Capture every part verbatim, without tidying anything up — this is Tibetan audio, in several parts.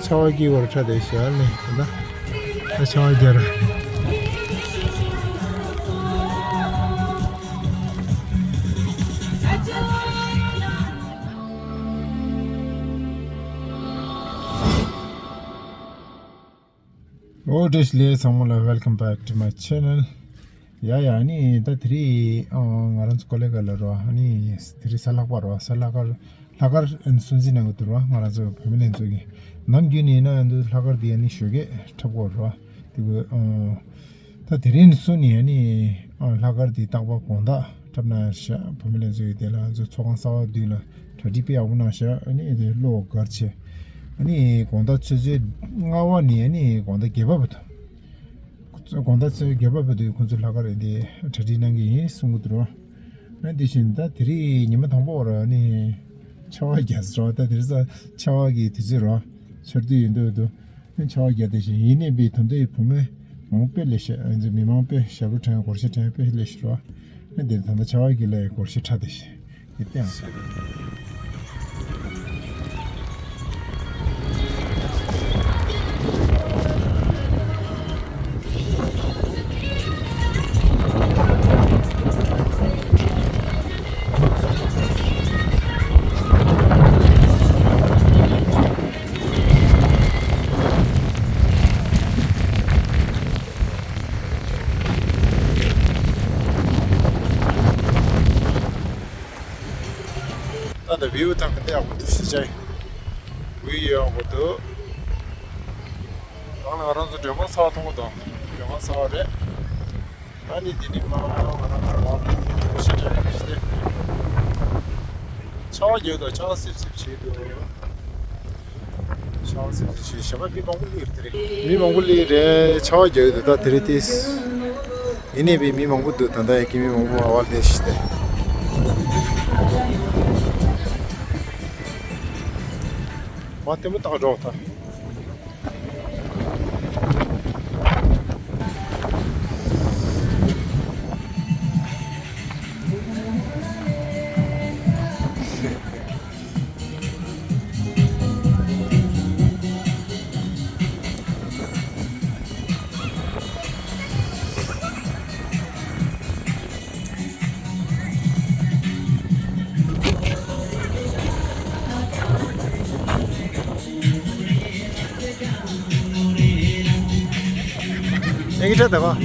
ཆར་པ་སྐྱིད་པར་ཁྲ་དེ་ཞལ་ནས་ད་ད་ཆར་པ་རྒྱག་ར། ཨོ་བཀྲ་ཤིས་བདེ་ལེགས་ཚང་མ་ལ། Welcome back to my channel. ཡ་ཡ། ཨ་ནི་ད་དེ་རིང་ཨ་ང་རང་ཚོ་ཀོ་ལི་གྷལ་ལ་རོ། ཨ་ནི་དེ་རིང་གཟའ་ལྷག་པ་རོ། གཟའ་ལྷག་དཀར་ལྷག་དཀར་སྲུང་བརྩི་གནང་གི་འདུག་རོ། ང་རང་ཚོ་བུད་མེད་ལྷན་ཚོགས་ཀྱིས་ནམ་རྒྱུན་ནས་ན་འདི་ལྷག་དཀར་འདི་ཨ་ནི་ཞོགས་ཀས་འཁྲབ་ཀྱི་ཡོད་རོ། དེ་གི་ཨ་ད་དེ་རིང་སུ་ནི་ཨ་ནི་ཨ་ལྷག་དཀར་འདི་རྟག་པར་དགོང་དག་འཁྲབ་གནང་ཡ་ཤག་བུད་མེད་ལྷན་ཚོགས་ཀྱིས་དེ་ལ་ང་ཚོ་ཚོགས་ཁང་གསར་པ་འདི་ལ་གྲ་སྒྲིག་དཔེ་ཡག་པོ་གནང་ཤག་ཨ་ནི་དེ་བློ་དགའ་ཆེ། ཨ་ནི་དགོང་དག་ཆུ་ཚོད་ལྔ་པ་ནས་ཨ་ནི་དགོང་དག་བརྒྱད་པ་བར་དུ། དགོང་དག་ཆུ་ཚོད་བརྒྱད་པ་བར་དུ་ཁོང་ཚོ་ལྷག་དཀར་རེད་དེ་གྲ་སྒྲིག་གནང་གི་ཡིན་གསུང་གི་འདུག་རོ། ཨ་དེ་བཞིན་ད་དེ་རིང་ཉི་མ་དང་པོ་རོ། ཨ་ནི་ཆར་པ་རྒྱག་ས་རོ། ད་དེ་རིང་ས་ཆར་པ་གི་དུས་ཚོད་རོ། ཆར་དུས་ཡིན་འདུག་འདུག་ཨ་ཆར་པ་རྒྱག་དེ་བཞིན་ཡིན་ནའི་པའི་ད་ལྟའི་བུད་མེད་མང་པོ་དཔེ་ལེགས་ཤག་ཨ་ནི་མི་མང་པོས་ཞབས་བྲོ་འཁྲབ་སྒོར་གཞས་འཁྲབ་དཔེ་ལེགས་ཤག་རོ། ཨ་དེ་ད་ལྟ་ཆར་པ་གི་ལ་སྒོར་གཞས་འཁྲབ་དེ་བཞིན། ད་ལྟ་བིའུ་ཐང་གི་ཡག་པོ་འདུག་ཤི་ཅང་། བིའུ་ཡག་པོ་འདུག་ནང་ལ་ང་རང་ཚོ་མགྲོན་ཁང་གསར་པ་མཐོང་གི་འདུག་མགྲོན་ཁང་གསར་པ་རེད། ཨ་ནི་འདི་ནི་མ་ང་རང་ཚོ་ལ་ཤི་ཅང་ཡག་ཤི་ཏེ། ཆར་པ་རྒྱག་འདུག་ཆར་པ་སིབ་སིབ་བྱེད་འདུག་ཆར་པ་སིབ་སིབ་བྱེད། ཞབས་པ་མི་མང་པོ་སླེབས་དེ་རེད། མི་མང་པོ་སླེབས་རེད། ཆར་པ་རྒྱག་འདུག་ད་དེ་རེད་དེ། ཡིན་ནའི་པའི་མི་མང་པོ་འདུག་ད་ལྟ་ཡང་གི་མི་མང་པོ་ཨ་བར་ལས་ཤི་སྟེ། མ་ལྟད་མོ་བལྟ་འགྲོ་ད། ཡ་གི་ཁྲ་ད་གོ།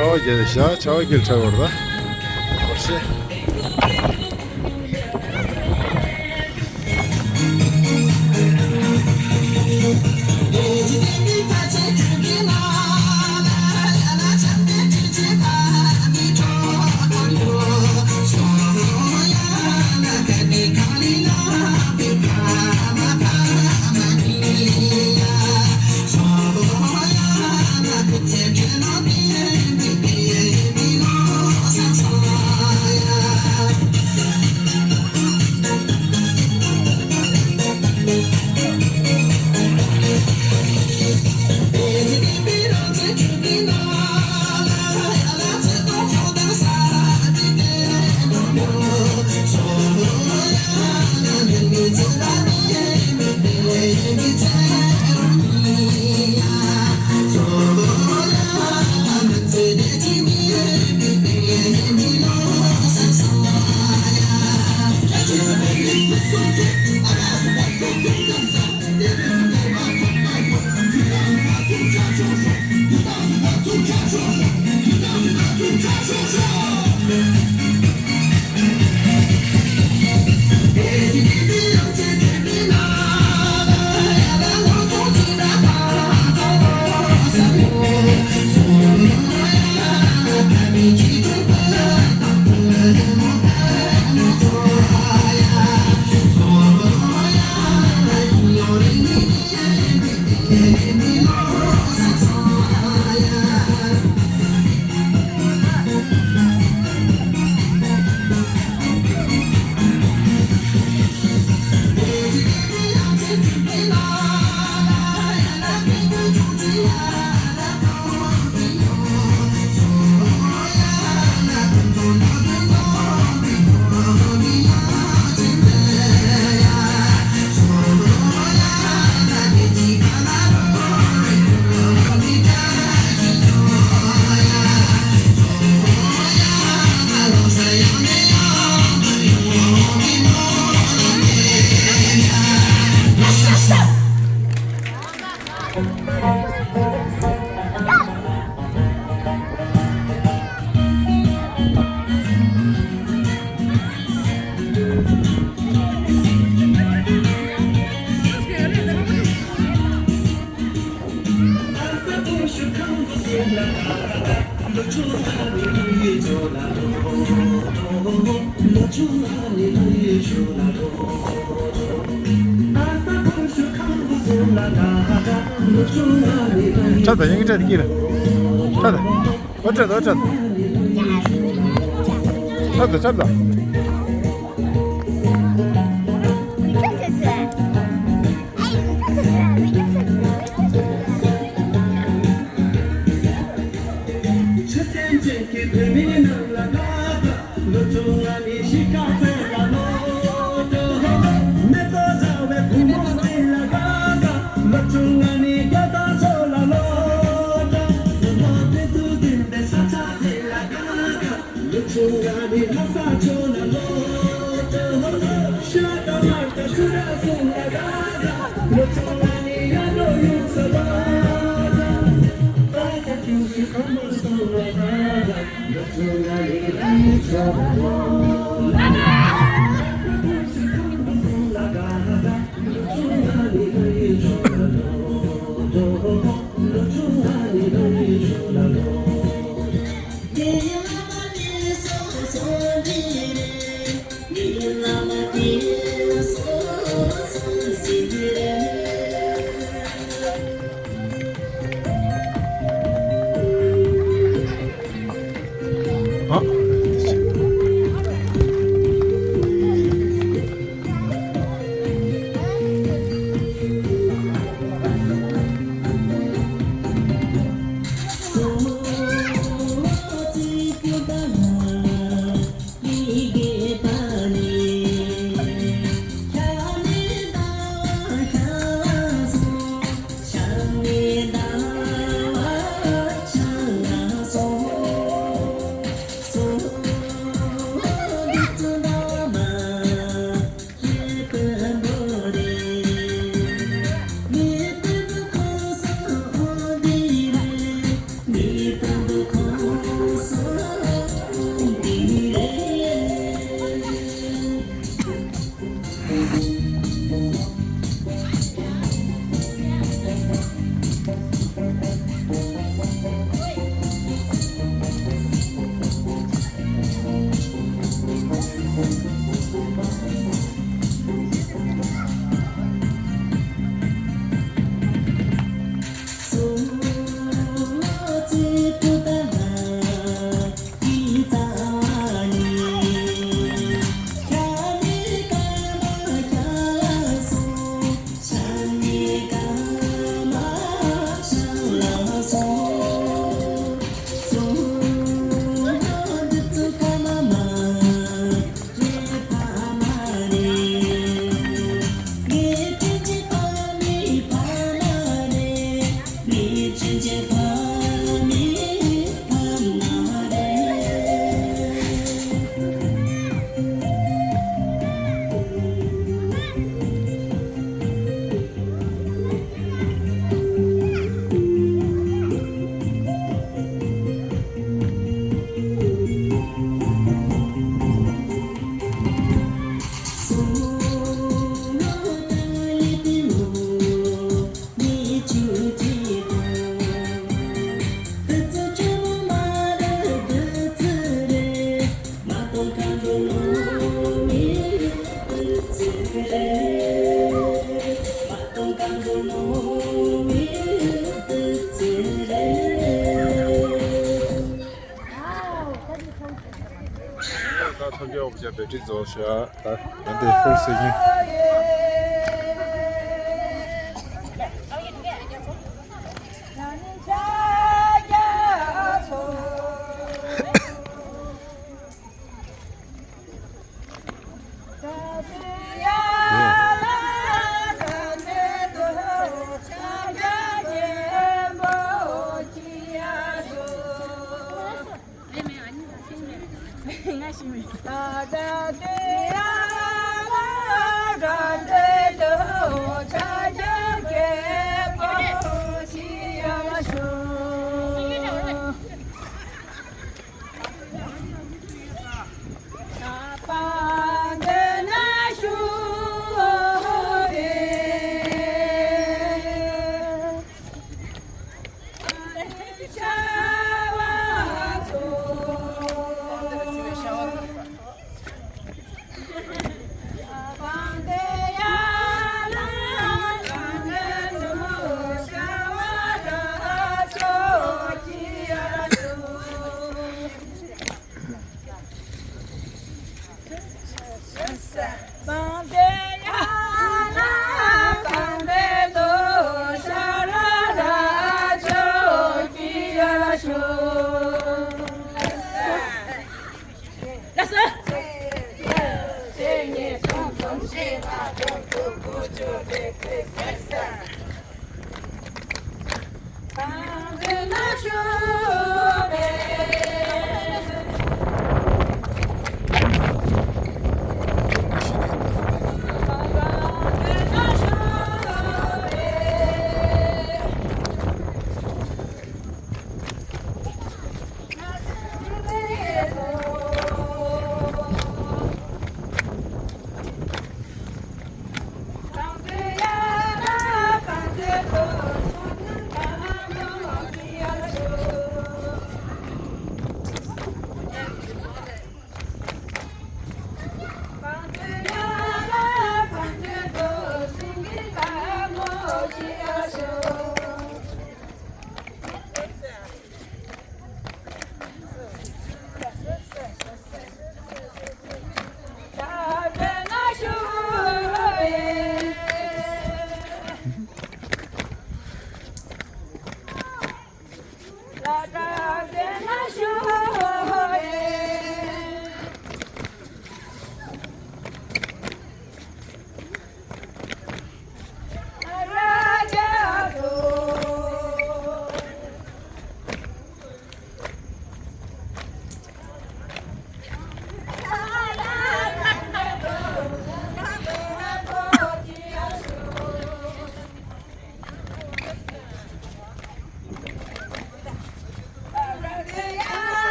ཆར་པ་བརྒྱབ་བཞག་ཆར་པ་བརྒྱབ་ཆགས་པ་རེད། ད་སྒོར་གཞས། ཁྲ་དང་ཡིན་གྱི་ཁྲ་དེ་ཀི་ར། ཁྲ་དང་། ཨོ་ཁྲ་དང་ཨོ་ཁྲ་དང་། ཁྲ་དང་ཁྲ་དང་། ད་ཐོན་སྐྱེད་འོག་བརྒྱ་བེ་ཏྲི་རྫོགས་ཤག་ད་ད་འདི་ཧྥུལ་སི་ཡིན།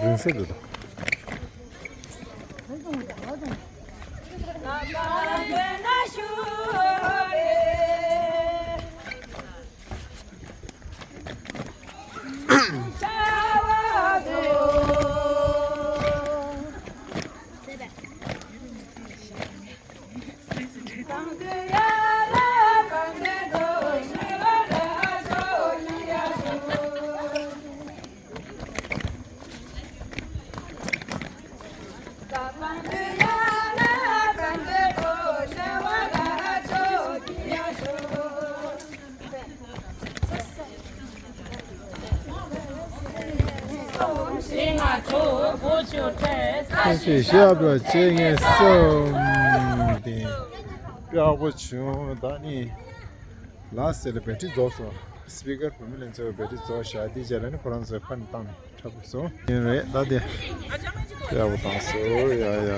རིང་སེ་འདུག་ཞེས་བཤད་པ་བྱས་ངས་བསམ་སྟེ། དཔའ་བོ་བྱུང་། ད་ནི་ལ་ཟེར་ལ་བེ་ཏྲི་རྫོགས་སོང་། སི་པི་ཀར་བུད་མེད་ལ་འཚོལ་བའི་བེ་ཏྲི་རྫོགས་བཞག་དེའི་རྗེས་ལ་ནི་ཁོ་རང་ཚོའི་ཕ་ནས་བཏང་ནས་འཁྲབ་དགོས་སོང་། ཡིན་རེད་ད་དེ། དཔའ་བོ་བཏང་སོང་ཡ་ཡ།